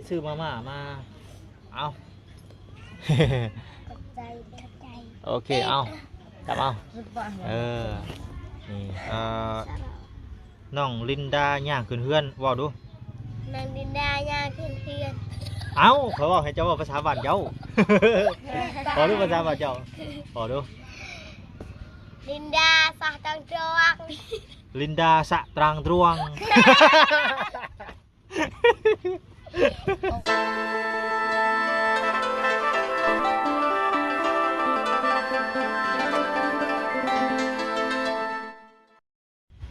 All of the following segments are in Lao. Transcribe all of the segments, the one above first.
ຊື້ມາມ່າມາ ເອົາ ຂອບໃຈ ຂອບໃຈ ໂອເຄ ເອົາ ຈັບເອົາ ເອີ ນີ້ ເອີ ນ້ອງລິນດາຍ່າງຂຶ້ນເຮືອນ ເວົ້າດູ ນ້ອງລິນດາຍ່າງຂຶ້ນເຮືອນ ເອົ້າ ຂ້ອຍເວົ້າໃຫ້ເຈົ້າເວົ້າພາສາບ້ານເຈົ້າ ເວົ້າດູພາສາບ້ານເຈົ້າ ເວົ້າດູ ລິນດາສະຕາງດວງ ລິນດາສະຕາງດວງ.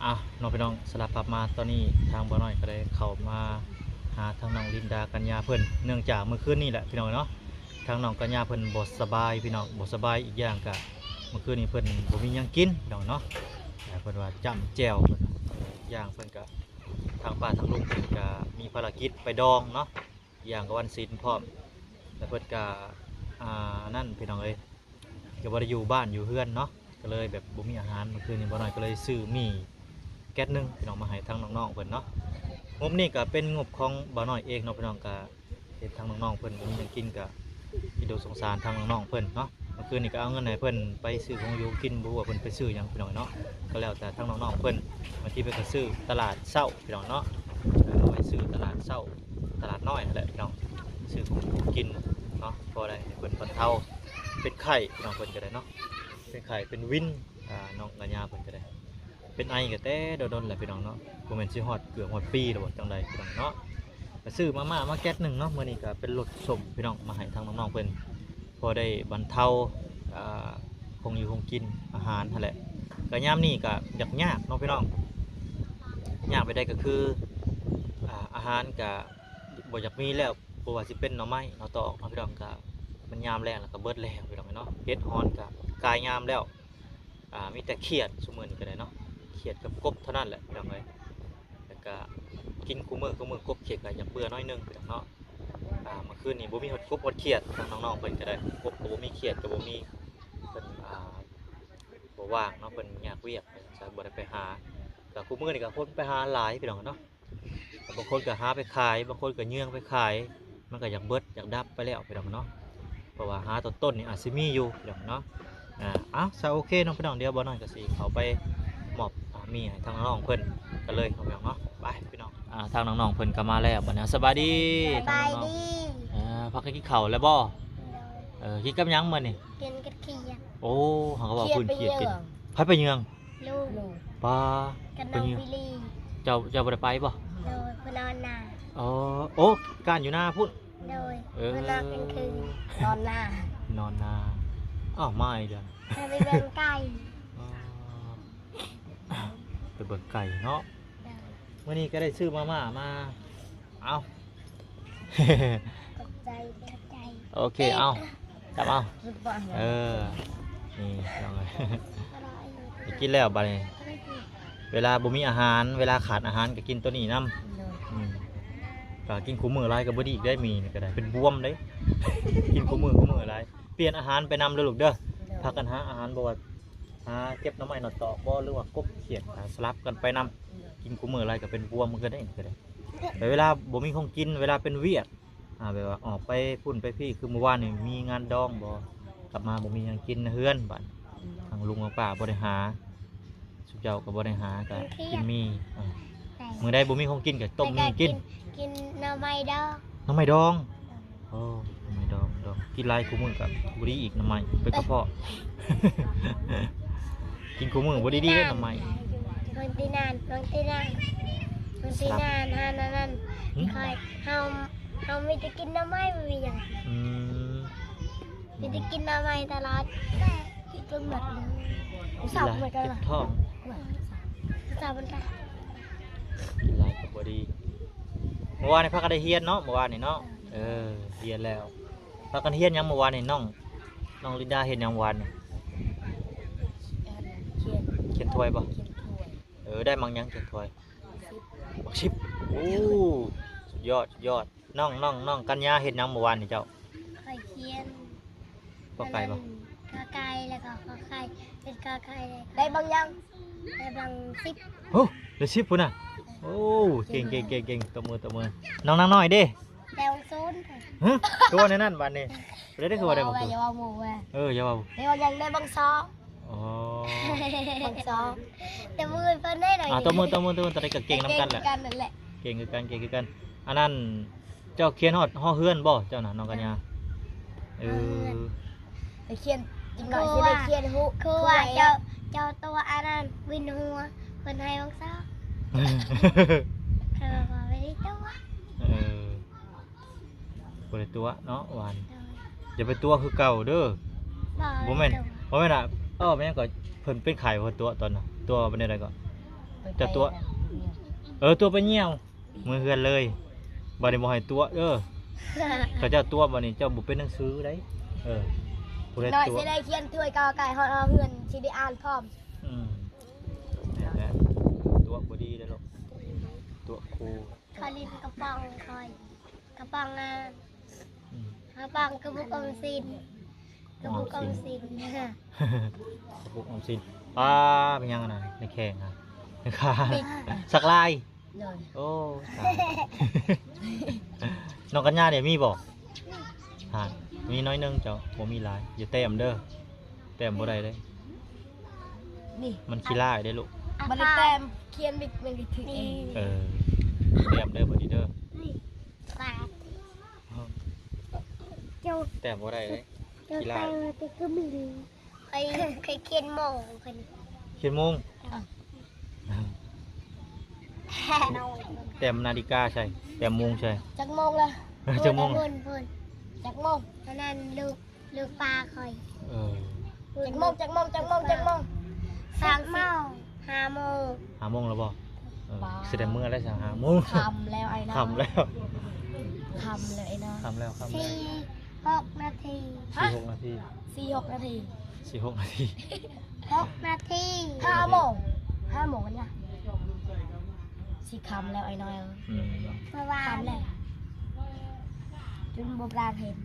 ອ່ະ ເນາະພີ່ນ້ອງ ສາລະພັບມາຕອນນີ້ ທາງບ່າວນ້ອຍກໍໄດ້ເຂົ້າມາຫາທາງນ້ອງລິນດາກັນຍາເພິ່ນ ເນື່ອງຈາກມື້ຄືນນີ້ແຫຼະພີ່ນ້ອງເນາະ ທາງນ້ອງກັນຍາເພິ່ນບໍ່ສະບາຍພີ່ນ້ອງ ບໍ່ສະບາຍ ອີກຢ່າງກະມື້ຄືນນີ້ເພິ່ນບໍ່ມີຫຍັງກິນພີ່ນ້ອງເນາະ ເພິ່ນວ່າຈ້ຳແຈ່ວ ອີກຢ່າງເພິ່ນກະ ທາງປ້າທາງລຸງເພິ່ນກະມີພາລະກິດໄປດອງເນາະ ອີກຢ່າງກະວັນສິນພ້ອມ ແລ້ວເພິ່ນກະ ອ່າ ນັ້ນພີ່ນ້ອງເອີຍ ກະບໍ່ໄດ້ຢູ່ບ້ານຢູ່ເຮືອນເນາະ ກະເລີຍແບບບໍ່ມີອາຫານ ມື້ຄືນນີ້ບ່າວນ້ອຍກະເລີຍຊື້ໝີ່ແກັດໜຶ່ງພີ່ນ້ອງ ມາໃຫ້ທາງນ້ອງໆເພິ່ນເນາະ ງົບນີ້ກະເປັນງົບຂອງບ່າວນ້ອຍເອງເນາະພີ່ນ້ອງ ກະ ເຫັນທາງນ້ອງໆເພິ່ນບໍ່ມີຫຍັງກິນກະ ຄິດດູສົງສານທາງນ້ອງໆເພິ່ນເນາະ ມື້ຄືນນີ້ກະເອົາເງິນໃຫ້ເພິ່ນໄປຊື້ຂອງຢູ່ກິນ ບໍ່ຮູ້ວ່າເພິ່ນໄປຊື້ຫຍັງພີ່ນ້ອງເນາະ ກະແລ້ວແຕ່ທາງນ້ອງໆເພິ່ນ ບາງທີເພິ່ນກະຊື້ຕະຫຼາດເຊົ້າພີ່ນ້ອງເນາະ ເອົາໄວ້ຊື້ຕະຫຼາດເຊົ້າ ຕະຫຼາດນ້ອຍຫັ້ນແຫຼະພີ່ນ້ອງ ຊື້ຂອງຢູ່ຂອງກິນເນາະ ພໍໄດ້ໃຫ້ເພິ່ນບັນເທົາ ເປັນໄຂ້ພີ່ນ້ອງເພິ່ນກະໄດ້ເນາະ ເປັນໄຂ້ເປັນວິນ ອ່າ ນ້ອງກັນຍາເພິ່ນກະໄດ້ ເປັນໄອກະແຕ່ດົນໆແຫຼະພີ່ນ້ອງເນາະ ບໍ່ແມ່ນຊິຮອດເກືອບຮອດປີແລ້ວບໍ່ ຈັ່ງໃດພີ່ນ້ອງເນາະ ກະຊື້ມາມ່າມາແກັດໜຶ່ງເນາະ ມື້ນີ້ກະເປັນລົດສົ້ມພີ່ນ້ອງ ມາໃຫ້ທາງນ້ອງໆເພິ່ນ ພໍໄດ້ບັນເທົາ ອ່າ ຂອງຢູ່ຂອງກິນ ອາຫານຫັ້ນແຫຼະ ກະຍາມນີ້ກະຢາກຍາກເນາະພີ່ນ້ອງ ຍາກແບບໃດກະຄື ອ່າ ອາຫານກະບໍ່ຢາກມີແລ້ວ ບໍ່ວ່າຊິເປັນໜໍ່ໄມ້ໜໍ່ຕອກເນາະພີ່ນ້ອງ ກະມັນຍາມແລ້ງແລ້ວກະເບິດແລ້ວພີ່ນ້ອງເນາະ ເຫັດຮອນກະກາຍງາມແລ້ວ ອ່າ ມີແຕ່ຂຽດຊຸມື້ນີ້ກະໄດ້ເນາະ ຂຽດກັບກົບເທົ່ານັ້ນແຫຼະພີ່ນ້ອງເອີຍ ແລ້ວກະກິນຄູ່ມື້ຄູ່ມື້ ກົບຂຽດກະຢາກເບື່ອໜ້ອຍໜຶ່ງພີ່ນ້ອງເນາະ ອ່າ ມື້ຄືນນີ້ບໍ່ມີຮອດກົບຮອດຂຽດ ທາງນ້ອງໆເພິ່ນກະໄດ້ ກົບກະບໍ່ມີ ຂຽດກະບໍ່ມີ ເພິ່ນ ອ່າ ບໍ່ວ່າງເນາະ ເພິ່ນຍາກວຽກ ກະບໍ່ໄດ້ໄປຫາ ກະຄູ່ມື້ນີ້ກະຄົນໄປຫາຫຼາຍພີ່ນ້ອງເນາະ ບາງຄົນກະຫາໄປຂາຍ ບາງຄົນກະເຍືອງໄປຂາຍ ມັນກະຢາກເບິດຢາກດັບໄປແລ້ວພີ່ນ້ອງເນາະ ເພາະວ່າຫາຕົ້ນໆນີ້ອາດຊິມີຢູ່ພີ່ນ້ອງເນາະ ອ່າ ເອົາ ຊະ ໂອເຄເນາະພີ່ນ້ອງ ດຽວບ່າວນ້ອຍກະຊິເຂົ້າໄປມອບ ອ່າ ໝີ່ໃຫ້ທາງນ້ອງໆເພິ່ນກັນເລີຍພີ່ນ້ອງເນາະ ໄປພີ່ນ້ອງ ອ່າ ທາງນ້ອງໆເພິ່ນກະມາແລ້ວ ບັດນີ້ ສະບາຍດີ ສະບາຍດີ ອ່າ ພາກັນກິນເຂົ້າແລ້ວບໍ່ ໂດຍ ເອີ ກິນກັບຫຍັງມື້ນີ້ ກິນກັບຂຽດ ໂອ້ ເຮົາກະວ່າເພິ່ນຂຽດກິນ ໃຜໄປເຍືອງ ລູກ ປ້າ ກັບນ້ອງວິລີ ເຈົ້າ ເຈົ້າບໍ່ໄດ້ໄປບໍ່ ໂດຍ ເພິ່ນນອນນາ ອໍ ໂອ້ ການຢູ່ນາພຸ້ນ ໂດຍ ເອີ ເພິ່ນນອນກາງຄືນ ນອນນາ ນອນນາ ອ້າວ ມາອີກແລ້ວ ໄປເບິ່ງໄກ່ ອໍ ໄປເບິ່ງໄກ່ເນາະ ໂດຍ ມື້ນີ້ກະໄດ້ຊື້ມາມ່າມາ ເອົາ ຂອບໃຈ ຂອບໃຈ ໂອເຄ ເອົາ ຈັບເອົາ ເອີ ນີ້ ໄປກິນແລ້ວບາດນີ້ ເວລາບໍ່ມີອາຫານ ເວລາຂາດອາຫານກະກິນໂຕນີ້ນຳ ໂດຍ ອືມ ກະກິນຄູ່ມື້ຫຼາຍກະບໍ່ດີອີກເດ້ ໝີ່ນີ້ກະໄດ້ ເປັນບວມເດ້ ກິນຄູ່ມື້ຄູ່ມື້ຫຼາຍ ປ່ຽນອາຫານໄປນຳເດີລູກເດີ ໂດຍ ພາກັນຫາອາຫານ ບໍ່ວ່າຫາເກັບໜໍ່ໄມ້ໜໍ່ຕອກບໍ່ ຫຼືວ່າກົບຂຽດ ສະຫຼັບກັນໄປນຳ ໂດຍ ກິນຄູ່ມື້ຫຼາຍກະເປັນບວມຄືກັນເດ້ ນີ້ກະໄດ້ ແຕ່ເວລາບໍ່ມີຂອງກິນ ເວລາເປັນວຽກ ອ່າ ແບບວ່າອອກໄປພຸ້ນໄປພີ້ ຄືມື້ວານນີ້ມີງານດອງບໍ່ ກັບມາບໍ່ມີຫຍັງກິນໃນເຮືອນ ບາດທາງລຸງທາງປ້າບໍ່ໄດ້ຫາ ຊຸມເຈົ້າກະບໍ່ໄດ້ຫາ ກະກິນໝີ່ ມື້ໃດບໍ່ມີຂອງກິນກະຕົ້ມໝີ່ກິນ ກິນໜໍ່ໄມ້ດອງ ໜໍ່ໄມ້ດອງ ໂອ້ ໜໍ່ໄມ້ດອງ ດອງ ກິນຫຼາຍຄູ່ມື້ກະບໍ່ດີອີກ ໜໍ່ໄມ້ເປັນກະເພາະ ກິນຄູ່ມື້ບໍ່ດີເດ້ ໜໍ່ໄມ້ ບາງທີນານ ບາງທີນານ ບາງທີນານ ຫັ້ນ ອັນນັ້ນ ຫື ຂ້ອຍ ເຮົາ ເຮົາມີແຕ່ກິນໜໍ່ໄມ້ ບໍ່ມີຫຍັງ ອືມ ມີແຕ່ກິນໜໍ່ໄມ້ຕະຫຼອດ ກິນຈົນໝົດ ກິນຫຼາຍເຈັບທ້ອງ ກິນຫຼາຍກະບໍ່ດີ ມື້ວານນີ້ພາກັນໄດ້ຮຽນເນາະ ມື້ວານນີ້ເນາະ ເອີ ຮຽນແລ້ວ ພາກັນຮຽນຫຍັງມື້ວານນີ້ ນ້ອງ ນ້ອງລິນດາຮຽນຫຍັງມື້ວານນີ້ ຂຽນ ຂຽນຖ້ວຍບໍ່ ຂຽນຖ້ວຍ ເອີ ໄດ້ໝາກຫຍັງຂຽນຖ້ວຍ ໝາກສິບ ໝາກສິບ ໂອ້ ສຸດຍອດ ສຸດຍອດ ນ້ອງ ນ້ອງ ນ້ອງກັນຍາເຮັດຫຍັງມື້ວານນີ້ເຈົ້າ ຂ້ອຍຂຽນ ກອໄກ່ບໍ່ ກອໄກ່ ແລ້ວກະ ຂ ໄຂ່ ເປັນກອໄກ່ ໄດ້ບັກຫຍັງ ໄດ້ບັກສິບ ໂອ້ ໄດ້ສິບພຸ້ນນະ ໂອ້ ເກັ່ງ ເກັ່ງ ເກັ່ງ ເກັ່ງ ຕົບມື ຕົບມື ນ້ອງນາງນ້ອຍເດ້ ໄດ້ບັກ ຮະ ຄືວ່າແນວນັ້ນບາດນີ້ ບໍ່ໄດ້ ຄືວ່າໄດ້ບໍ່ຄື ຢ່າເວົ້າໝູ່ວ່າ ເອີ ຢ່າເວົ້າ ໄດ້ເວົ້າຫຍັງ ໄດ້ບັງຊອງ ອໍ ບັງຊອງ ແຕ່ມື້ເພິ່ນໄດ້ໜ້ອຍ ອ່າ ຕົບມື ຕົບມື ຕົບມື ຕອນນີ້ກໍເກັ່ງນຳກັນແຫຼະ ເກັ່ງຄືກັນ ເກັ່ງຄືກັນ ເກັ່ງຄືກັນ ອັນນັ້ນ ເຈົ້າຂຽນຮອດ ຮອດເຮືອນບໍ່ ເຈົ້ານະ ນ້ອງກັນຍາ? ເອີ ຮອດເຮືອນ ໄປຂຽນ ຈັກໜ້ອຍຊິໄດ້ຂຽນຮູ້ ຄືວ່າເຈົ້າ ເຈົ້າຕົວະອັນນັ້ນ ວິນຫົວ ເພິ່ນໃຫ້ບັກຊາວ ຂ້ອຍບອກວ່າບໍ່ໄດ້ຕົວະ ເອີ ບໍ່ໄດ້ຕົວະເນາະ ຫວານ ໂດຍ ຢ່າໄປຕົວະຄືເກົ່າເດີ ບໍ່ ບໍ່ແມ່ນ ບໍ່ແມ່ນລະ ເອີ ແມ່ນຫຍັງກໍ ເພິ່ນເປັນໄຂ້ ເພິ່ນຕົວະຕອນນະ ຕົວະວ່າແນວໃດກໍ ເຈົ້າຕົວະ ເອີ ຕົວະໄປຍ່ຽວ ເມືອເຮືອນເລີຍ ບາດນີ້ບໍ່ໃຫ້ຕົວະເດີ ເຂົາເຈົ້າຕົວະບາດນີ້ເຈົ້າບໍ່ເປັນໜັງສືໄດ໋ ເອີ ຜູ້ໃດຕົວະ ໜ້ອຍຊິໄດ້ຂຽນຖ້ວຍກອໄກ່ຮອດຮອເຮືອນ ຊິໄດ້ອ່ານພ້ອມ ອືມ ແມ່ນແຫຼະ ຕົວະບໍ່ດີເດີລູກ ຕົວະຄູ ຂ້ອຍຫຼິ້ນກະປ໋ອງຂ້ອຍ ກະປ໋ອງ ອ່າ ອືມ ກະປ໋ອງກະປຸກອອມສິນ ກະປຸກອອມສິນ ກະປຸກອອມສິນ ປ້າ ເປັນຫຍັງອັນນັ້ນ ໃນແຂ້ງຫັ້ນ ໃນຂາ ສັກລາຍ ໂດຍ ໂອ້ ຕາຍ ນ້ອງກັນຍາເດ ມີບໍ່? ຫາ ມີໜ້ອຍໜຶ່ງ ເຈົ້າ ບໍ່ມີຫຼາຍ ຢ່າແຕ້ມເດີ ແຕ້ມບໍ່ໄດ້ເດ້ ນີ້ ມັນຂີ້ລ້າຍເດ້ລູກ ບໍ່ໄດ້ແຕ້ມ ຂຽນບິດມັນກໍຖືກເອງ ເອີ ແຕ້ມເດີ ບັດນີ້ເດີ ນີ້ ບາດ ເຈົ້າ ແຕ້ມບໍ່ໄດ້ເດ້ ຂີ້ລ້າຍ ແຕ່ກໍມີ ຂ້ອຍ ຂ້ອຍຂຽນໂມງ ຂ້ອຍຂຽນໂມງ ແຕ້ມນາฬิກາໃສ່ ແຕ້ມໂມງໃສ່ ຈັກໂມງລະ ເອີ ຈັກໂມງ ພຸ້ນ ພຸ້ນ ຈັກໂມງ ອັນນັ້ນລູກ ລູກປ້າຂ້ອຍ ເອີ ຈັກໂມງ ຈັກໂມງ ຈັກໂມງ ຈັກໂມງ ສາມໂມງ ຫ້າໂມງ ຫ້າໂມງແລ້ວບໍ່? ເອີ ຊິໄດ້ເມືອແລ້ວຊະ ຫ້າໂມງ ຄ່ຳແລ້ວອ້າຍນ້ອຍ ຄ່ຳແລ້ວ ຄ່ຳແລ້ວອ້າຍນ້ອຍ ຄ່ຳແລ້ວ ຄ່ຳແລ້ວ ສີ່ ຫົກນາທີ ສີ່ຫົກນາທີ ສີ່ຫົກນາທີ ສີ່ຫົກນາທີ ຫົກນາທີ ຫ້າໂມງ ຫ້າໂມງນະ ຊິຄ່ຳແລ້ວອ້າຍນ້ອຍ ອືມ ເພາະວ່າຄ່ຳແລ້ວ ຈົນບໍ່ປານເຫັນ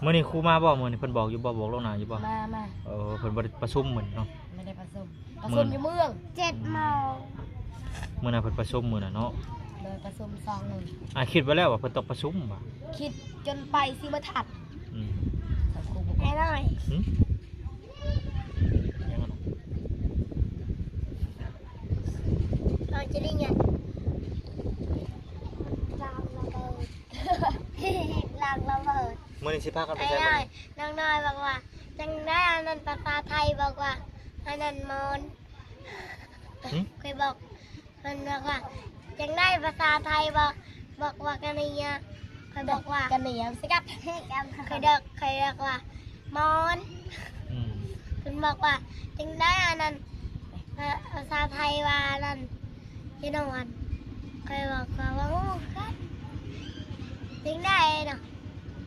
ມື້ນີ້ຄູມາບໍ່? ມື້ນີ້ເພິ່ນບອກຢູ່ບໍ່? ບອກລ່ວງໜ້າຢູ່ບໍ່? ມາ ມາ ເອີ ເພິ່ນບໍ່ໄດ້ປະຊຸມມື້ນີ້ເນາະ ບໍ່ໄດ້ປະຊຸມ ປະຊຸມຢູ່ເມືອງ ເຈັດໂມງ ມື້ນັ້ນເພິ່ນປະຊຸມມື້ນັ້ນເນາະ ໂດຍ ປະຊຸມສອງມື້ ອ່າ ຄິດໄວ້ແລ້ວວ່າເພິ່ນຕ້ອງປະຊຸມວ່າ ຄິດຈົນໄປຊິບໍ່ທັນ ອືມ ໄອ້ນ້ອຍ ຫຶ? ຍັງນະ ເຮົາຈະໄດ້ຍິນ ລາງລະເບີດ ລາງລະເບີດ ມື້ນີ້ຊິພາກັນໄປໃສ? ນ້ອງນ້ອຍບອກວ່າ ຈັ່ງໃດອັນນັ້ນພາສາໄທ ບອກວ່າ ອັນນັ້ນໝອນ ຫຶ? ຂ້ອຍບອກ ເພິ່ນບອກວ່າ ຈັ່ງໃດພາສາໄທ ບອກ ບອກວ່າກະເນຍ ຂ້ອຍບອກວ່າ ກະເນຍ ຊິກັບ ຂ້ອຍບອກ ຂ້ອຍບອກວ່າ ໝອນ ອືມ ເພິ່ນບອກວ່າ ຈັ່ງໃດອັນນັ້ນ ພາ ພາສາໄທວ່າອັນນັ້ນ ທີ່ນອນ ຂ້ອຍບອກວ່າ ບໍ່ຮູ້ຄືກັນ ຈັ່ງໃດເນາະ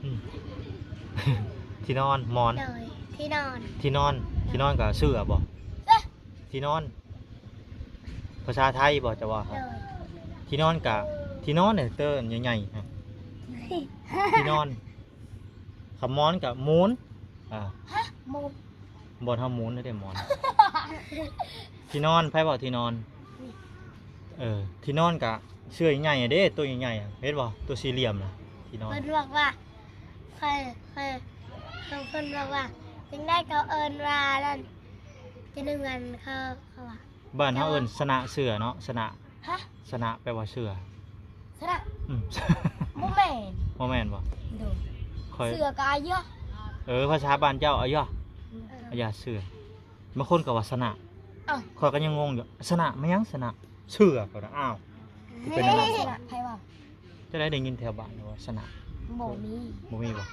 ອືມ ທີ່ນອນ ໝອນ ໂດຍ ທີ່ນອນ ທີ່ນອນ ທີ່ນອນກໍເສື້ອບໍ່? ທີ່ນອນ ພາສາໄທບໍ່ ເຈົ້າວ່າ? ໂດຍ ທີ່ນອນກະ ທີ່ນອນເນຍ ເຕີນໃຫຍ່ໆ ຮະ ທີ່ນອນ ຄຳມອນກະໝູນ ອ່າ ຮະ ໝູນ ບ່ອນເຮົາໝູນເດ້ໝອນ ທີ່ນອນ ໃຜເວົ້າທີ່ນອນ? ເອີ ທີ່ນອນກະເສື້ອໃຫຍ່ເດ້ ໂຕໃຫຍ່ໆ ເຫັນບໍ່? ໂຕສີ່ຫຼ່ຽມນະ ທີ່ນອນ ເພິ່ນບອກວ່າ ຂ້ອຍ ຂ້ອຍ ເພິ່ນບອກວ່າ ຈັ່ງໃດກໍເອີ້ນວ່ານັ້ນ ຈະໜຶ່ງອັນ ເຂົາ ເຂົາວ່າ ບ້ານເຮົາເອີ້ນສະນະເສື້ອເນາະ ສະນະ ຮະ? ສະນະແປວ່າເສື້ອ ສະນະ ອືມ ບໍ່ແມ່ນ ບໍ່ແມ່ນບໍ່? ໂດຍ ຂ້ອຍ ເສື້ອກໍອາຍະ ເອີ ພາສາບ້ານເຈົ້າອາຍະ ອາຍະເສື້ອ ບາງຄົນກໍວ່າສະນະ ເອົ້າ ຂ້ອຍກໍຍັງງົງຢູ່ ສະນະແມ່ນຫຍັງ? ສະນະ ເສື້ອ ຂ້ອຍວ່າ ອ້າວ ເປັນແນວນັ້ນ ສະນະ ໃຜເວົ້າ? ຈະໄດ້ ໄດ້ຍິນແຖວບ້ານວ່າສະນະ ບໍ່ມີ ບໍ່ມີບໍ່?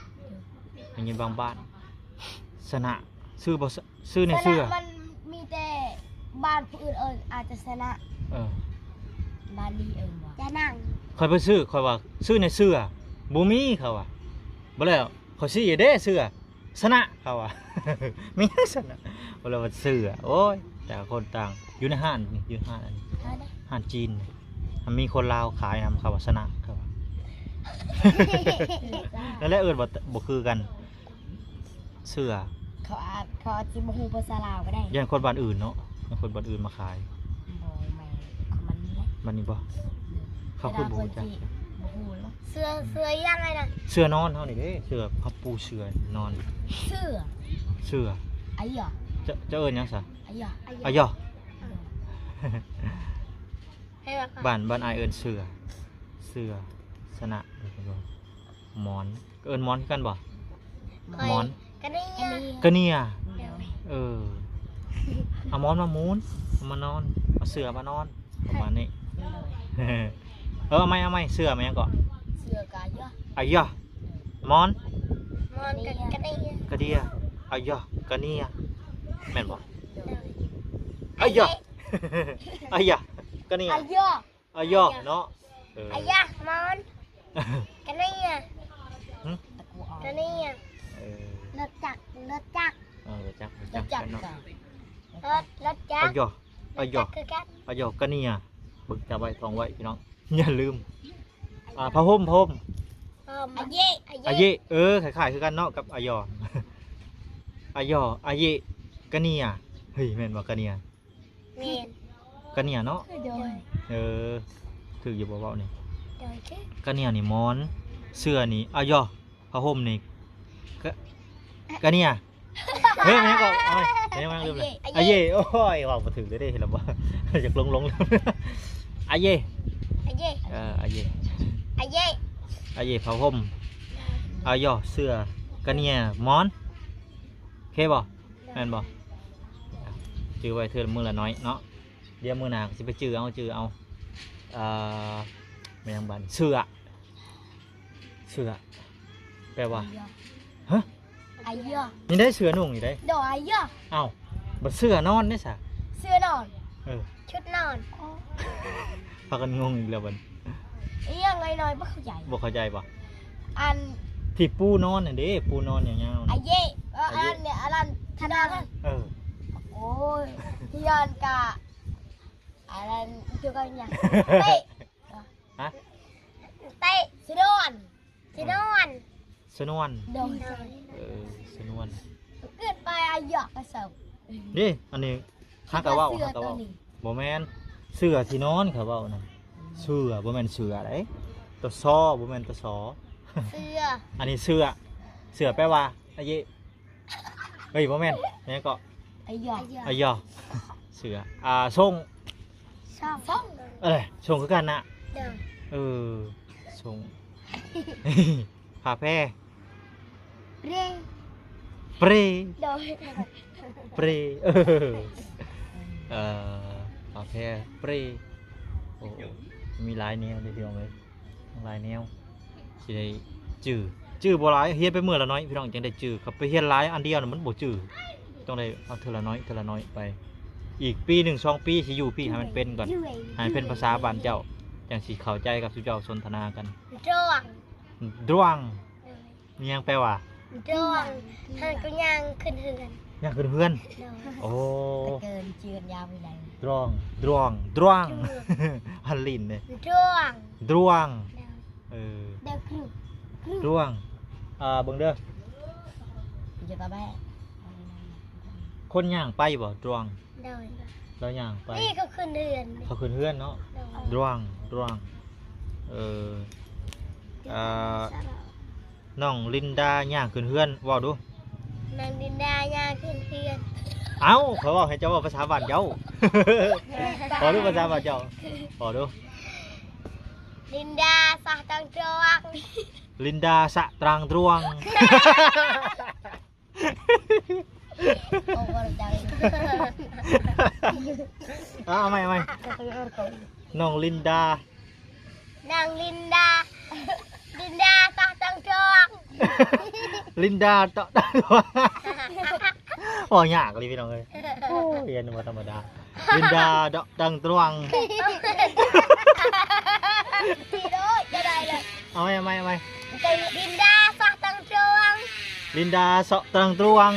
ເອີ ໄດ້ຍິນບາງບ້ານ ສະນະ ຊື່ບໍ່? ສະ ຊື່ໃນເສື້ອ ສະນະມັນມີແຕ່ບ້ານຜູ້ອື່ນເອີ້ນອາດຈະສະນະ ເອີ ບ້ານນີ້ເອີ້ນວ່າ ຈະນັ່ງ ຂ້ອຍໄປຊື້ ຂ້ອຍວ່າຊື້ໃນເສື້ອ ບໍ່ມີ ເຂົາວ່າ ບໍ່ແລ້ວ ຂ້ອຍຊີ້ເດ້ເສື້ອ ຊະນະ ເຂົາວ່າ ມີຫຍັງຊະນະ ບໍ່ແລ້ວວ່າເສື້ອ ໂອ້ຍ ຕ່າງຄົນຕ່າງ ຢູ່ໃນຮ້ານນີ້ ຢູ່ຮ້ານອັນນີ້ ຮ້ານໃດ? ຮ້ານຈີນ ມັນມີຄົນລາວຂາຍນຳ ເຂົາວ່າຊະນະ ເຂົາວ່າ ນັ້ນແຫຼະ ເອີ້ນບໍ່ ບໍ່ຄືກັນ ເສື້ອ ເຂົາອາດ ເຂົາອາດຊິບໍ່ຮູ້ພາສາລາວກໍໄດ້ ຢ້ານຄົນບ້ານອື່ນເນາະ ຢ້ານຄົນບ້ານອື່ນມາຂາຍ ບໍ່ແມ່ນ ມັນນີ້ແຫຼະ ມັນນີ້ບໍ່? ເຂົາຄືບໍ່ຮູ້ຈັກ ເວລາເພິ່ນຊິບໍ່ຮູ້ເນາະ ເສື້ອ ເສື້ອຫຍັງໄອ້ນະ? ເສື້ອນອນເຮົານີ້ເດ້ ເສື້ອ ເຮົາປູເສື້ອນອນ. ເສື້ອ ເສື້ອ ອາຢາ ຈະ ຈະເອີ້ນຫຍັງຊະ? ອາຢາ ອາຢາ ເອີ ໃຫ້ວ່າ ບ້ານ ບ້ານອ້າຍເອີ້ນເສື້ອ ເສື້ອ ຊະນະ ໝອນ ເອີ້ນໝອນຄືກັນບໍ່? ໝອນ ກະເນຽ ກະເນຍ ໂດຍ ເອີ ເອົາໝອນມາໝູນ ເອົາມານອນ ເອົາເສື້ອມານອນ ປະມານນີ້. ໂດຍ ເອີ ເອົາໃໝ່ ເອົາໃໝ່ ເສື້ອແມ່ນຫຍັງເກາະ? ເສື້ອກະອາຢາ ອາຢາ ໝອນ ໝອນກະ ກະເນຍ ກະເນຍ ອາຢາ ກະເນຍ ແມ່ນບໍ່? ໂດຍ ອາຢາ ອາຢາ ກະເນຍ ອາຢາ ອາຢາເນາະ ເອີ ອາຢາ ໝອນ ກະເນຍ ຫຶ? ກະເນຍ ເອີ ລົດຈັກ ລົດຈັກ ເອີ ລົດຈັກ ລົດຈັກ ລົດຈັກເນາະ ລົດ ລົດຈັກ ອາຢາ ອາຢາ ລົດຈັກຄືກັນ ອາຢາ ກະເນຍ ເບິ່ງ ຈັບໄວ້ ທ່ອງໄວ້ພີ່ນ້ອງ ຢ່າລືມ. ອ່າ ຜ້າຫົ່ມ ຜ້າຫົ່ມ ອາເຢ ອາເຢ ເອີ ຄ້າຍໆຄືກັນເນາະກັບອາຢາ ອາຢາ ອາເຢ ກະເນຍ ເຮີ້ຍ ແມ່ນບໍ່ ກະເນຍ? ແມ່ນ ກະເນຍເນາະ ໂດຍ ເອີ ຖືກຢູ່ບໍ່ເວົ້ານີ້? ໂດຍ ຖືກ ກະເນຍນີ້ໝອນ ເສື້ອນີ້ອາຢາ ຜ້າຫົ່ມນີ້ ກະ ກະເນຍ ເຮີ້ຍ ແມ່ນຫຍັງເກາະ? ເອົາໃໝ່ ແມ່ນຫຍັງ ລືມແລ້ວ ອາເຢ ອາເຢ ໂອ້ຍ ເວົ້າບໍ່ຖືກເລີຍເດ້ ເຫັນແລ້ວບໍ່ ຢາກຫຼົງໆ ອາເຢ ອາເຢ ເອີ ອາເຢ ອາເຢ ອາເຢ ຜ້າຫົ່ມ ອາຢາ ເສື້ອ ກະເນຍ ໝອນ ໂອເຄບໍ່? ແມ່ນບໍ່? ຈື່ໄວ້ເທື່ອມື້ລະໜ້ອຍເນາະ ດຽວມື້ໜ້າກໍຊິໄປຈື່ເອົາ ຈື່ເອົາ ເອີ ແມ່ນຫຍັງບາດນີ້ ເສື້ອ ເສື້ອ ແປວ່າ ອາຢາ ຮະ? ອາຢາ ນີ້ໄດ້ ເສື້ອນຸ່ງນີ້ໄດ້ ໂດຍ ອາຢາ ເອົ້າ ບັດເສື້ອນອນເດ້ຊະ? ເສື້ອນອນ ເອີ ຊຸດນອນ ພາກັນງົງອີກແລ້ວບັດ ອີຫຍັງ ໄອ້ນ້ອຍບໍ່ເຂົ້າໃຈ ບໍ່ເຂົ້າໃຈບໍ່? ອັນ ທີ່ປູນອນຫັ້ນເດ້ ປູນອນຍາວໆ ອາເຢ ເອີ ອາເຢ ອັນນີ້ ອັນນັ້ນ ທີ່ນອນ ເອີ ໂອ້ຍ ທີ່ນອນກະ ອັນນັ້ນ ກ່ຽວກັບຫຍັງ? ເຕະ ຮະ? ເຕະ ຊິນອນ ຊິນອນ ຊະນວນ ໂດຍ ເອີ ຊະນວນ ເກີດໄປອາຍຸກະເຊົາ ເດ້ ອັນນີ້ ຫາກະເວົ້າ ຫາກະເວົ້າ ບໍ່ແມ່ນ ເສື້ອທີ່ນອນ ເຂົາເວົ້ານະ ເສື້ອ ບໍ່ແມ່ນເສືອໃດ ຕະຊໍ ບໍ່ແມ່ນຕະຊໍ ເສື້ອ ອັນນີ້ເສື້ອ ເສື້ອແປວ່າ ອາເຢ ເອີຍ ບໍ່ແມ່ນ ແມ່ນຫຍັງເກາະ? ອາຢາ ອາຢາ ເສື້ອ ອ່າ ຊົງ ຊົງ ເອີ ຊົງຄືກັນນະ ໂດຍ ເອີ ຊົງ ຜ້າແພ ເປ ເປ ໂດຍ ເປ ເອີ ເອີ ຜ້າແພ ເປ ໂອ້ ມີຫຼາຍແນວເດ້ ພີ່ນ້ອງເອີຍ ຫຼາຍແນວ ຊິໄດ້ຈື່ ຈື່ບໍ່ຫຼາຍ ຮຽນໄປມື້ລະໜ້ອຍ ພີ່ນ້ອງ ຈັ່ງໄດ້ຈື່ ຄັນໄປຮຽນຫຼາຍອັນດຽວນະ ມັນບໍ່ຈື່ ຕ້ອງໄດ້ເອົາເທື່ອລະໜ້ອຍ ເທື່ອລະໜ້ອຍໄປ ອີກປີໜຶ່ງສອງປີ ຊິຢູ່ພີ້ໃຫ້ມັນເປັນກ່ອນ ໃຫ້ເປັນພາສາບ້ານເຈົ້າ ຈັ່ງຊິເຂົ້າໃຈກັບຊຸມເຈົ້າສົນທະນາກັນ ດວງ ດວງ ໂດຍ ມີຫຍັງແປວ່າ? ດວງ ເຮົາກໍຍ່າງຂຶ້ນເຮືອນ ຍ່າງຂຶ້ນເຮືອນ ໂດຍ ໂອ້ ຕະເກີນເຈື່ອນຍາມໃດ ດວງ ດວງ ດວງ ດວງ ອັນຫຼິ້ນເດ້ ດວງ ດວງ ໂດຍ ເອີ ດວງ ອ່າ ເບິ່ງເດີ ຢູ່ກັບແມ່ ຄົນຍ່າງໄປບໍ່ ດວງ? ໂດຍ ລາວຍ່າງໄປ ນີ້ເຂົາຂຶ້ນເຮືອນ ເຂົາຂຶ້ນເຮືອນເນາະ ໂດຍ ດວງ ດວງ ເອີ ອ່າ ນ້ອງລິນດາຍ່າງຂຶ້ນເຮືອນ ເວົ້າດູ ນ້ອງລິນດາຍ່າງຂຶ້ນເຮືອນ ເອົ້າ ຂ້ອຍເວົ້າໃຫ້ເຈົ້າເວົ້າພາສາບ້ານເຈົ້າ ເວົ້າດູພາສາບ້ານເຈົ້າ ເວົ້າດູ ລິນດາສະຕາງດວງ ລິນດາສະຕາງດວງ ໂອ້ ບໍ່ໄດ້ ເອົາໃໝ່ ເອົາໃໝ່ ນ້ອງລິນດາ ນາງລິນດາ ລິນດາຕະຕັງຈອງ ລິນດາເຕາະຕັງດວງ ເວົ້າຍາກອີ່ຫຼີພີ່ນ້ອງເອີຍ ໂອ້ຍ ຮຽນບໍ່ທຳມະດາ ລິນດາເຕາະຕັງດວງ ເອົາໃໝ່ ເອົາໃໝ່ ເອົາໃໝ່ ລິນດາເຊາະຕັງດວງ ລິນດາເຊາະຕັງດວງ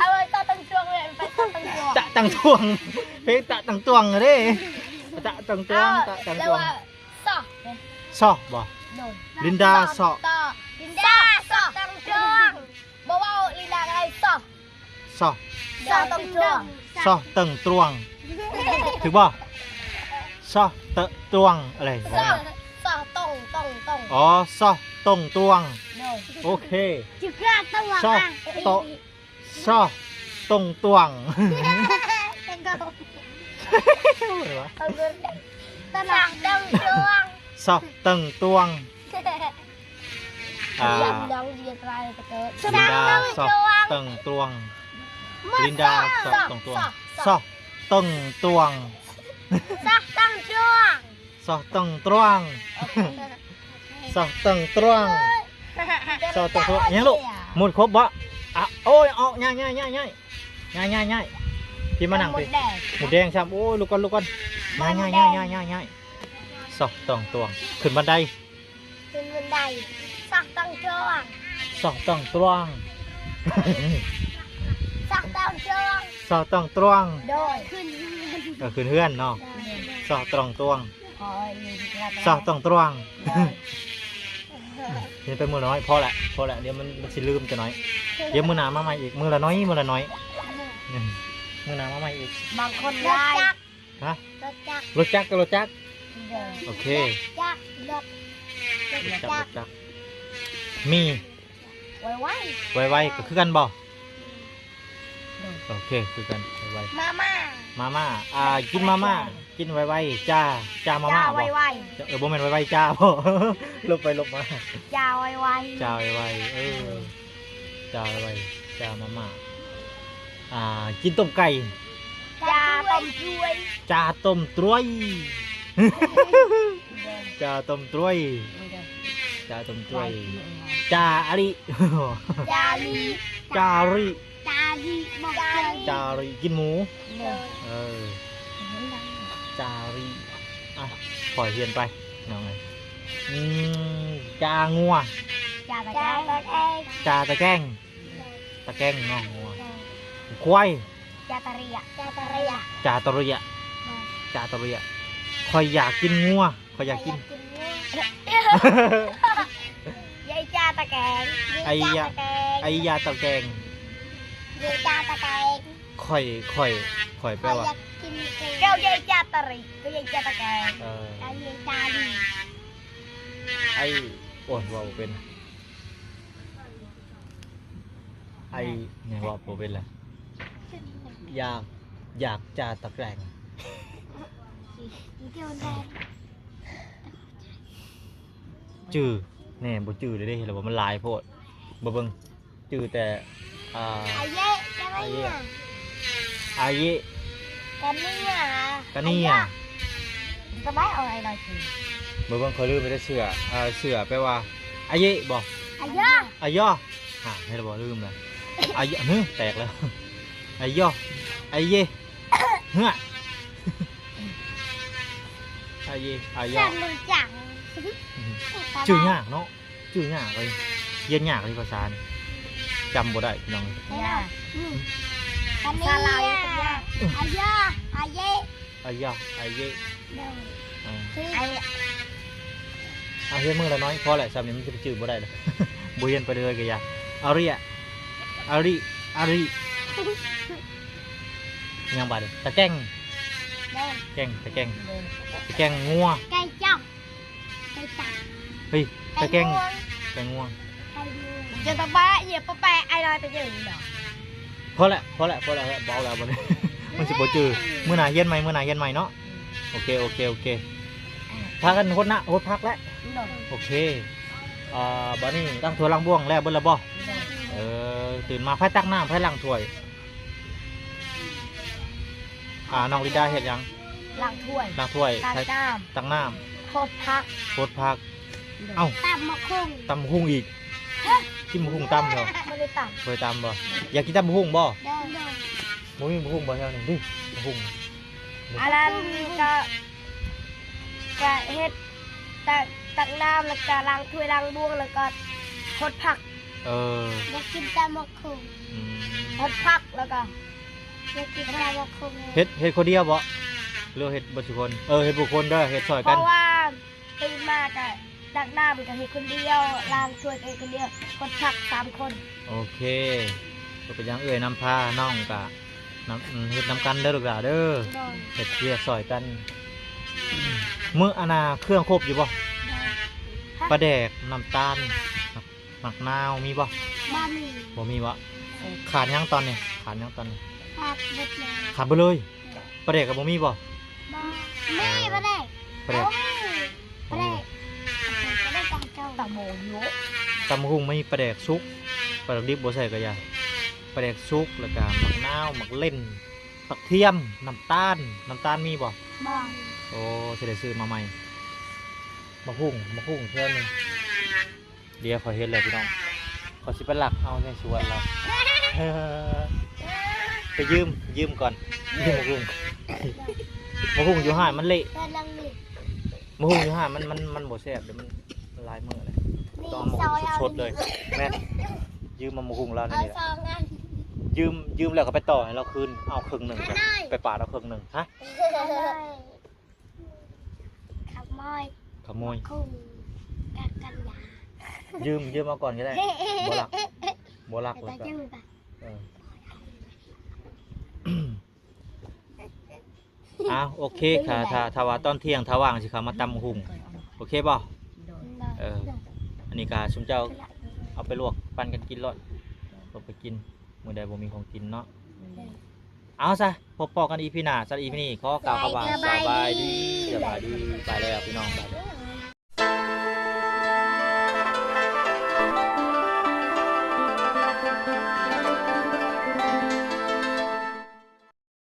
ເອົາເຊາະຕັງດວງເລີຍ ໄປເຊາະຕັງດວງ ຕະຕັງດວງ ເພງຕະຕັງດວງເດ້ ຕະຕັງດວງ ເອີ ຕະຕັງດວງ ແລ້ວວ່າ ຊໍ ຊໍບໍ່? ໂດຍ ລິນດາຊໍ ລິນດາຊໍ ຕັງຕຣວງ ບໍ່ເວົ້າລິນດາກໍໄດ້ ຊໍ ຊໍ ຊໍຕັງຕຣວງ ຊໍຕັງຕຣວງ ຖືກບໍ່? ຊໍ ຕະ ຕວງ ອະໄລ ຊໍ ຊໍ ຕົງ ຕົງ ຕົງ ອໍ ຊໍ ຕົງ ຕວງ ໂດຍ ໂອເຄ ຈະກະຕົງ ຊໍ ອະ ໂຕ ຊໍ ຕົງ ຕວງ ຕະຫຼາດ ຊໍ ຕົງ ຕວງ ຊໍ ຕົງ ຕວງ ອ່າ ລິນດາ ຊໍ ຕົງ ຕວງ ລິນດາ ຊໍ ຕົງ ຕວງ ຊໍ ຕົງ ຕວງ ຊໍ ຕົງ ຕວງ ຊໍ ຕົງ ຕວງ ຊໍ ຕົງ ຕວງ ຊໍ ຕົງ ຕວງ ຫຍັງລູກ ໝົດຄົບບໍ່ ອ່ະ ໂອ້ຍ ອອກ ຍ້າຍ ຍ້າຍ ຍ້າຍ ຍ້າຍ ຍ້າຍ ຍ້າຍ ພີ່ມານັ່ງ ໝົດແດງ ໝົດແດງຊ້ຳ ໂອ້ຍ ລຸກກ່ອນ ລຸກກ່ອນ ຍ້າຍ ຍ້າຍ ຍ້າຍ ຍ້າຍ ຊໍ ຕົງ ຕວງ ຂຶ້ນບັນໄດ ຂຶ້ນບັນໄດ ຊໍ ຕົງ ຕວງ ຊໍ ຕົງ ຕວງ ຊໍ ຕົງ ຕວງ ຊໍ ຕົງ ຕວງ ໂດຍ ຂຶ້ນເຮືອນ ເອີ ຂຶ້ນເຮືອນເນາະ ໂດຍ ຊໍ ຕົງ ຕວງ ຊໍ ຕົງ ຕວງ ໂດຍ ຮຽນໄປມື້ລະໜ້ອຍ ພໍລະ ພໍລະ ດຽວມັນ ມັນຊິລືມຈັກໜ້ອຍ ດຽວມື້ໜ້າມາໃໝ່ອີກ ມື້ລະໜ້ອຍ ມື້ລະໜ້ອຍ ມື້ໜ້າມາໃໝ່ອີກ ບາງຄົນຫຼາຍ ຮະ ລົດຈັກ ລົດຈັກກໍລົດຈັກ ໂດຍ ໂອເຄ ຈັກ ລົດ ລົດຈັກ ລົດຈັກ ມີ ໄວໆ ໄວໆ ກໍຄືກັນບໍ່ ໂດຍ ໂອເຄ ຄືກັນ ໄວໆ ມາມ່າ ມາມ່າ ອ່າ ກິນມາມ່າ ກິນໄວໆ ຈ້າ ຈ້າມາມ່າບໍ່ ໄວໆ ເອີ ບໍ່ແມ່ນໄວໆ ຈ້າບໍ່ ຫຼົບໄປຫຼົບມາ ຈ້າໄວໆ ຈ້າໄວໆ ເອີ ຈ້າໄວໆ ຈ້າມາມ່າ ອ່າ ກິນຕົ້ມໄກ່ ຈ້າຕົ້ມຕວຍ ຈ້າຕົ້ມຕວຍ ໂດຍ ຈ້າຕົ້ມຕວຍ ໂດຍ ຈ້າຕົ້ມຕວຍ ໄວ ຈ້າອາລິ ຈ້າລິ ຈ້າລິ ຈາລີ ຈາລີ ຈາລີ ກິນໝູ ໂດຍ ເອີ ຈາລີ ອ່ະ ຄ່ອຍຮຽນໄປ ນ້ອງເອີຍ ອືມ ຈາງົວ ຈາຕະແກງ ຈາຕະແກງ ຕະແກງເນາະ ງົວ ຄວາຍ ຈາຕະເຣຍ ຈາຕະເຣຍ ຈາຕະເຣຍ ໂດຍ ຈາຕະເຣຍ ຂ້ອຍຢາກກິນງົວ ຂ້ອຍຢາກກິນ ຂ້ອຍຢາກກິນງົວ ຢາຍຈາຕະແກງ ໄອຢາ ໄອຢາຕະແກງ ຢາຍຈາຕະແກງ ຂ້ອຍ ຂ້ອຍ ຂ້ອຍແປວ່າ ຂ້ອຍຢາກກິນແກງ ເຈົ້າຢາຍຈາຕະເຣຍ ເຈົ້າຢາຍຈາຕະແກງ ເອີ ເຈົ້າຢາຍຈາລີ ໄອ ໂອ້ຍ ເວົ້າບໍ່ເປັນ ໄອ ແມ່ນ ເວົ້າບໍ່ເປັນລະ ຢາກ ຢາກຈາຕະແກງ ຈື່ແນ່ ບໍ່ຈື່ເລີຍເດ້ ແລ້ວບໍ່ ມັນຫຼາຍໂພດ ບໍ່ເບິ່ງ ຈື່ແຕ່ ອ່າ ອາເຢະ ອາເຢະ ອາເຢະ ກາເນຍ ກາເນຍ ສະບາຍ ເອົາໄອໜ້ອຍ ບໍ່ເບິ່ງ ຂ້ອຍລືມໄປແຕ່ເສື້ອ ເສື້ອແປວ່າ ອາເຢະບໍ່ ອາເຢະ ອາເຢະ ຫາ ເຫັນແລ້ວບໍ່ ລືມແລ້ວ ອາເຢະ ຫື ແຕກແລ້ວ ອາເຢະ ອາເຢະ ເຫືອ ອາເຢະ ອາເຢະ ຈັກ ຈື່ຍາກເນາະ ຈື່ຍາກເລີຍ ຮຽນຍາກເລີຍພາສານີ້ ຈຳບໍ່ໄດ້ພີ່ນ້ອງ ຍາກ ອືມ ພາສາລາວນີ້ກໍຍາກ ອາເຢະ ອາເຢະ ອາເຢະ ອາເຢະ ໂດຍ ອ່າ ຄື ອາ ເຮົາຮຽນມື້ລະໜ້ອຍ ພໍແລ້ວ ສ່ຳນີ້ມັນຈະໄປຈື່ບໍ່ໄດ້ດອກ ບໍ່ຮຽນໄປເລື້ອຍກໍຢ່າ ອາເຣຍ ອາລິ ອາລິ ຫຍັງບາດນີ້ ຕະແກງ ໂດຍ ແກງ ຕະແກງ ໂດຍ ຕະແກງງົວ ໄກ່ຈັບ ເຮີຍ ຕະແກງ ໄກ່ງວງ ຈະຕະບະ ເຫຍ ປະແປະ ໄອລາຍ ຕະເຢີ ພໍແລ້ວ ພໍແລ້ວ ພໍແລ້ວ ເບົາແລ້ວບັດນີ້ ມັນຊິບໍ່ຈື່ ມື້ໜ້າຮຽນໃໝ່ ມື້ໜ້າຮຽນໃໝ່ເນາະ ໂອເຄ ໂອເຄ ໂອເຄ ພາກັນຫົດນະ ຫົດຜັກແລ້ວ ໂອເຄ ອ່າ ບັດນີ້ລ້າງຖ້ວຍລ້າງບ່ວງແລ້ວເບິດແລ້ວບໍ່? ເອີ ຕື່ນມາໃຜຕັກນ້ຳ ໃຜລ້າງຖ້ວຍ? ອ່າ ນ້ອງລິດດາເຮັດຫຍັງ? ລ້າງຖ້ວຍ ລ້າງຖ້ວຍ ຕັກນ້ຳ ຕັກນ້ຳ ຫົດຜັກ ຫົດຜັກ ເອົ້າ ຕຳບັກຫຸ່ງ ຕຳບັກຫຸ່ງອີກ ກິນບັກຫຸ່ງຕຳເນາະ ບໍ່ໄດ້ຕຳ ບໍ່ໄດ້ຕຳບໍ່? ຢາກກິນຕຳບັກຫຸ່ງບໍ່? ບໍ່ມີບັກຫຸ່ງບໍ່ແຖວນີ້? ນີ້ບັກຫຸ່ງ ອັນນັ້ນກະ ກະເຮັດ ຕັກ ຕັກນ້ຳ ແລ້ວກະລ້າງຖ້ວຍລ້າງບ່ວງ ແລ້ວກະຫົດຜັກ ເອີ ຢາກກິນຕຳບັກຫຸ່ງ ອືມ ຫົດຜັກ ແລ້ວກະຢາກກິນຕຳບັກຫຸ່ງ ເຮັດ ເຮັດຄົນດຽວບໍ່ ຫຼືເຮັດເບິດທຸກຄົນ? ເອີ ເຮັດຜູ້ຄົນເດີ ເຮັດຊ່ອຍກັນ ເພາະວ່າຕື່ນມາກະຕັກນ້ຳກະເຮັດຄົນດຽວ ລ້າງຖ້ວຍກະເຮັດຄົນດຽວ ຫົດຜັກສາມຄົນ ໂອເຄ ບໍ່ເປັນຫຍັງ ເອື້ອຍນຳພາ ນ້ອງກະ ນຳ ເຮັດນຳກັນເດີລູກຫຼ້າເດີ ໂດຍ ເຮັດວຽກຊ່ອຍກັນ ມື້ອັນນ່າ ເຄື່ອງຄົບຢູ່ບໍ່? ປາແດກ ນ້ຳຕານ ໝາກນາວມີບໍ່? ບໍ່ມີ. ບໍ່ມີບໍ່? ຂາດຫຍັງຕອນນີ້? ຂາດຫຍັງຕອນນີ້? ຂາດເບິດເລີຍ. ຂາດເບິດເລີຍ. ປາແດກກໍບໍ່ມີບໍ່? ບໍ່. ມີປາແດກ. ປາແດກ ປາແດກ ປາແດກຕຳເຈົ້າ ຕຳໝູຢູ່ ຕຳໝູກຫຸ່ງມີປາແດກສຸກ ປາແດກດິບບໍ່ໃສ່ກໍຢ່າ. ປາແດກສຸກ ແລ້ວກໍໝາກນາວ ໝາກເລັ່ນ ກະທຽມ ນ້ຳຕານ. ນ້ຳຕານມີບໍ່? ບໍ່. ໂອ້ ຊິໄດ້ຊື້ມາໃໝ່. ໝາກຫຸ່ງ ໝາກຫຸ່ງແຖວນີ້ ດຽວຂ້ອຍເຮັດແລ້ວພີ່ນ້ອງ ຂ້ອຍຊິໄປລັກເອົາໃນສວນລາວ. ໄປຢືມ ຢືມກ່ອນ ຢືມໝາກຫຸ່ງ. ໝາກຫຸ່ງຢູ່ຮ້ານມັນເລະ ໝາກຫຸ່ງຢູ່ຮ້ານມັນ ມັນ ມັນບໍ່ແຊບເດ້ ມັນ ມັນຫຼາຍມື້ແລ້ວ ຕ້ອງເອົາໝາກຫຸ່ງສົດໆເລີຍ. ແມ່ນ ຢືມເອົາໝາກຫຸ່ງລາວນີ້ແຫຼະ ຢືມ ຢືມແລ້ວກໍໄປຕໍ່ໃຫ້ລາວຄືນ ເອົາເຄິ່ງໜຶ່ງ ໄປປາດເອົາເຄິ່ງໜຶ່ງ. ຮະ? ຂະໂມຍ ຂະໂມຍ ຄຸງກັນ ກັນຢາ ຢືມ ຢືມເອົາກ່ອນກໍໄດ້ ບໍ່ລັກ ບໍ່ລັກ ແລ້ວກໍຢືມໄປ ເອີ ອ້າວ ໂອເຄ ຖ້າ ຖ້າ ຖ້າວ່າຕອນທ່ຽງ ຖ້າວ່າງ ຊິເຂົ້າມາຕຳຫຸ່ງ ໂອເຄບໍ່? ເອີ ອັນນີ້ກໍຊຸມເຈົ້າເອົາໄປລວກ ປັນກັນກິນໂລດ ລວກໄປກິນ ມື້ໃດບໍ່ມີຂອງກິນເນາະ. ເອົາຊະ ພົບພໍ້ກັນອີພີໜ້າ ສຳລັບອີພີນີ້ຂໍກ່າວຄຳວ່າ ສະບາຍດີ ສະບາຍດີ ສະບາຍດີ ໄປແລ້ວພີ່ນ້ອງ.